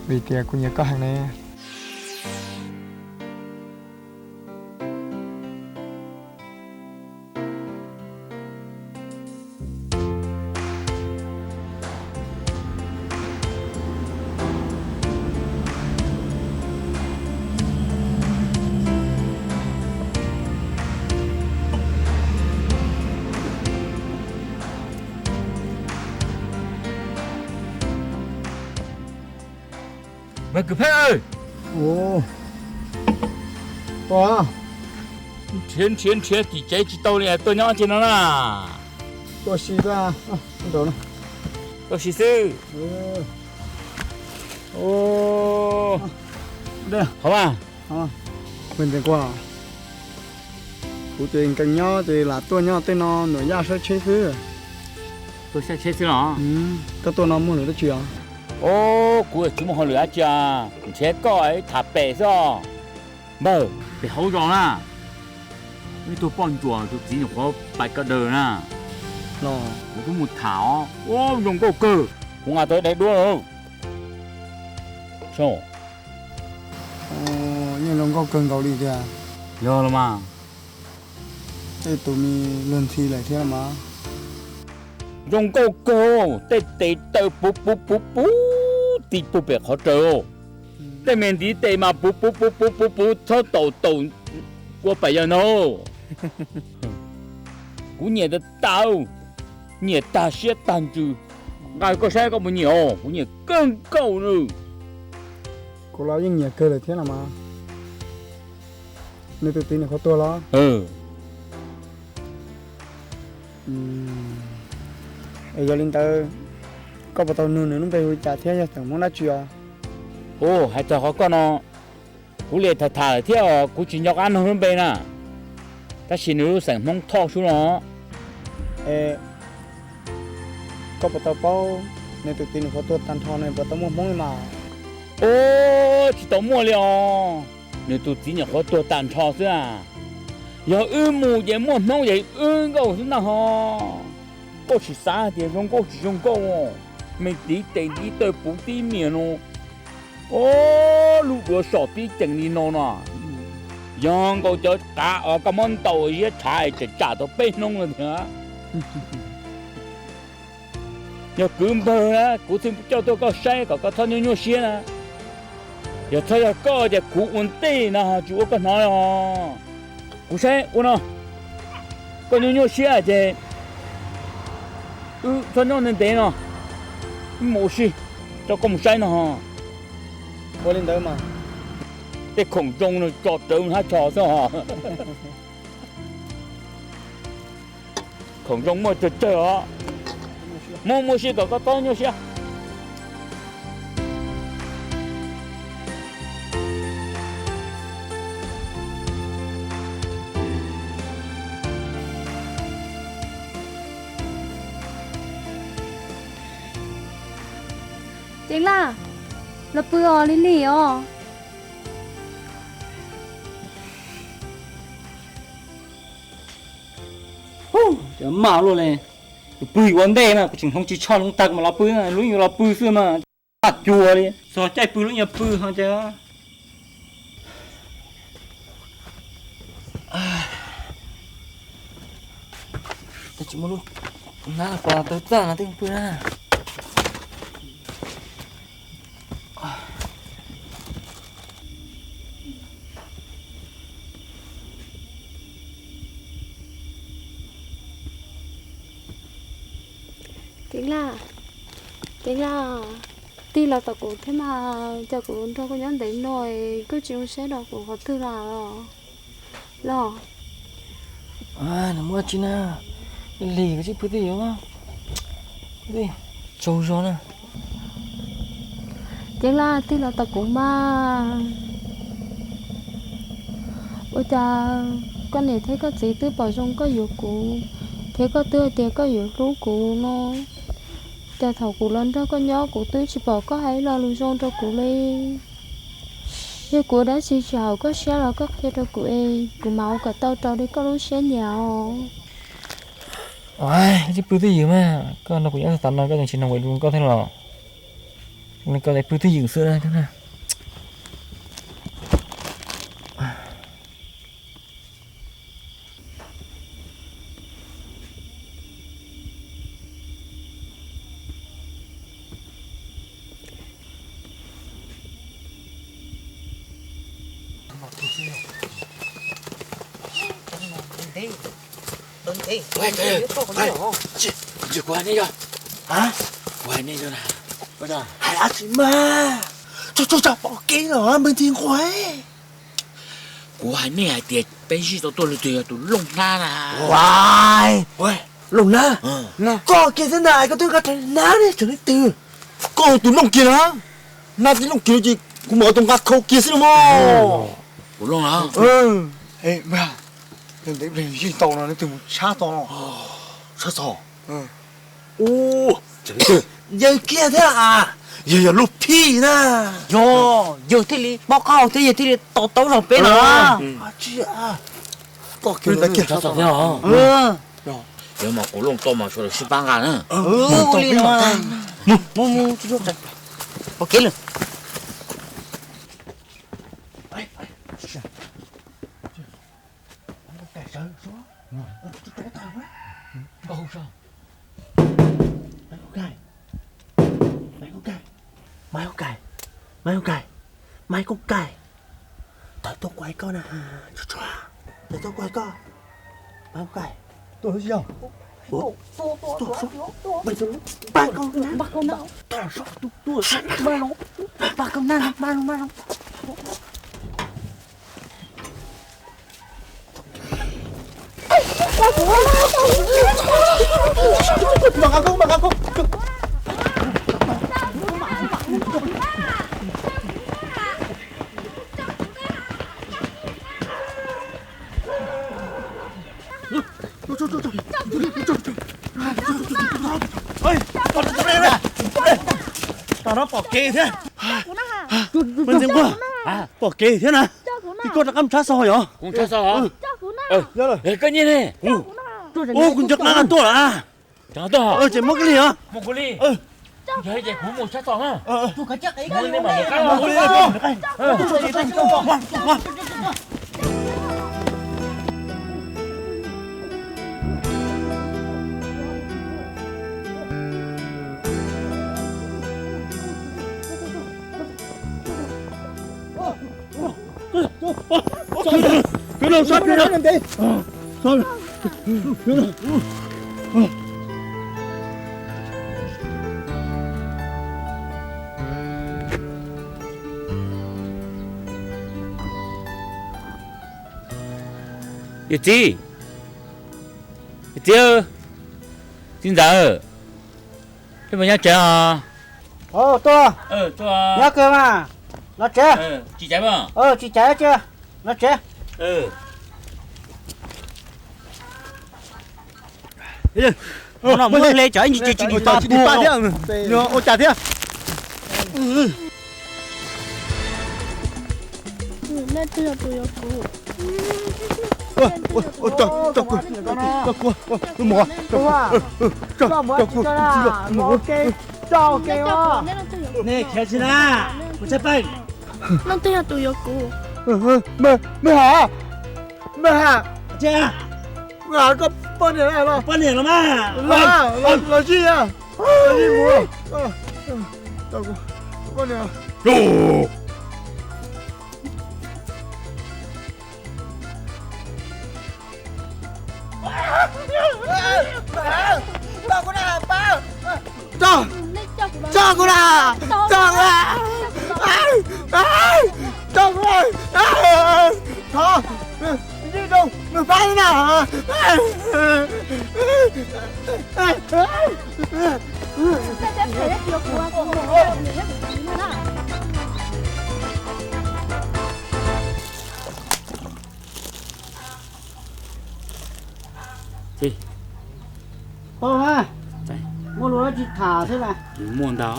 Vim tias kuv nyiam koj heev ne. Npawg Kwv Pheej, nrhiav nrhiav nrhiav tim tsev tsis tau li, tuaj nyob tsev no na. Tuaj si xwb. Tuaj si xwb. Hov mas, kuv ces nkees nyob ces lam tuaj nyob tej no nuam yaj saib tsheb xwb. Tuaj saib tsheb xwb los? Koj tuaj no muaj lwm dab tsi os? Os, kuv tsis muaj hauj lwm dab tsi, nrhiav koj tham pem xwb os. Npawg, pem hauv zos na, ib tug poj ntsuam tus txiv nyuam qhuav pais ko daws na. Kuv twb mus tham os, ua zoo nkauj kawg, kuv nqa tau ib daim duab. Yeej zoo nkauj kawg nkaus li tiag. Yog los mas. Tej tus me luag ntxhi lawm thiab los mas. Zoo nkauj kawg, tej tes taw puv puv puv puv ti puag pem qhov rawv. Tej me ntiv tes mas puv puv puv puv puv puv txhob taum taum ua pam yawg ntag. Kuv nyiam tas tas, nyiam tag siab tag ntsws. Nqa koj saib koj puas nyiam os, kuv nyiam kawg nkaus li. Kuv los yeej nyiam kawg lawm thiab no mas. Nws tus txiv nws qhuav tuag los? Es yog li ntawd, koj puas tau nug nws lub npe hu li cas thiab yog xeem Hmoob dab tsi os? Ua, hais txog qhov koj no, kuv li tham tham lawm thiab os, kuv tsis nco qab nug lub npe na. Tab sis nws lub xeem Hmoob Thoj sub no. Es koj puas tau paub nws tus txiv nws qhuav tuag tag nrho nws puas tau muaj Hmoob li mas? Ua, tsis tau muaj li os. Nws tus txiv nyuam qhuav tuag tag nrho xwb a. Yog wb mus ces muaj Hmoob ces wb nkauj xwb na ho. Koj tsis xav hais tias zoo nkauj tsis zoo nkauj, me ntiv tes ntiv taw puv tib miag no. Os, lub duav som tib ceem li no no. Yog nkaus cov qav os, koj muab ntaus ziab tshav tsam tsam tau peb hnub no tiag. Yog kwv npawg na, kuv thiaj coj tuaj koj saib kom koj txhob nyuaj nyuaj siab na. Yog txhob yog koj ces kuv ua ntej no tsis ua koj hnov os. Kuv saib ua no, koj nyuaj nyuaj siab ces wb txhob nyob ntev ntev no, wb mus ua si, coj koj mus saib no. Ua li ntawd mas. Tej khoom zoo no tso rawv hab tsho xwb os. Khoom zoo muaj tsawg tsawg os. Mus mus ua si kom koj txhob nyuaj siab. Ceev Laj, los pw os, lig lig os. Cov maj luaj li, pw yuav ua ntej na, kuv tseem hloov tsis tshaj hloov tag mas los pw, lub yuav los pw xwb mas. Paj cuag li, txog caij pw lub yuav pw ho cas. Tsis muaj lub hnab pos tau txaj no twb pw na. Ceev Laj, Ceev Laj, tig los tom kuv thiab mas, cas kuv nrog koj nyob ntev no koj tsis ua siab rau kuv qhov twg los? Los, nws muaj tsi na, lig koj tsis pw twj ywm, tsaug zog na. Ceev Laj, tig los tom kuv mas. Ua cas koj niam thiab koj txiv twb pom zoo koj yuav kuv, thiab koj twb hais tias koj yuav hlub kuv no, cas thaum kuv los nrog koj nyob kuv twb tsis pom koj hais ib lo lus zoo rau kuv li. Yog kuv dab tsi tsis haum koj siab los koj qhia rau kuv es kuv mam ua kom tau raws li koj lub siab nyiam os. Koj tsis pw twj ywm mas, koj nrog kuv nyob txog tav no koj tseem tsis nug kuv lus koj thiab los? Nws koj li pw twj ywm xwb na. Kuv hais nej yog, kuv hais nej yog na, hais dab tsi mas, tso tso pom kev los npawg Ntxhi Nquag. Kuv hais nej hais tias peb zij tau tuaj lwm tus yog tus Looj Hnab na. Looj Hnab, koj kiag xwb na, koj twb nqa rhais hnab ne, tseem leej twg? Koj tus Looj kiag na, hnab tib Looj kiag ces kuv mam ua tus nqa khau kiag xwb no mog. Kuv Looj na. Ntev ntev zij tau no leej twg mus tshab txog no? Tshab txog? Yawg kiag thiab a? Yawg yog lub phij na. Yog, yawg thiaj li mob qab hau thiab yawg thiaj li to taub zog peb no. Tsis, koj kiag tshab txog thiab. Yog mas kuv Looj tau mas sawv daws sib pab nqa na. Ua li no. Mus, mus, mus, pom kev lawm. Maiv Kub Kaim, Maiv Kub Kaim, Maiv Kub Kaim, tawm tuaj kuaj koj na, tawm tuaj kuaj koj, Maiv Kub Kaim. Tam no pom kev thiab. Pom kev thiab na. Tim koj rov qab tshab xo yog? Koj nyiam ne? Ua kuv nco qab tuaj lawm. Ces muab kiag li os. Yawm txiv, yawm txiv, txiv ntxawm, peb puas nyob tsev os? Tuaj, nyob kawg mas, los tsev. Tsis caiv, tsis caiv, los tsev. Ua cas thiab? Nej khiav tsis na, kuv tshaj peej. Leej twg yog tus yuav kuv? Mej Ham, Mej Ham, koj poj niam los? Poj niam los mas, los zij, los zij mus. Poj niam. Tso kuv na, tso kuv na, tso kuv na, tso kuv na, thov, nws pab na. Tau na, muaj lus dab tsi tham xwb na. Muaj ntau.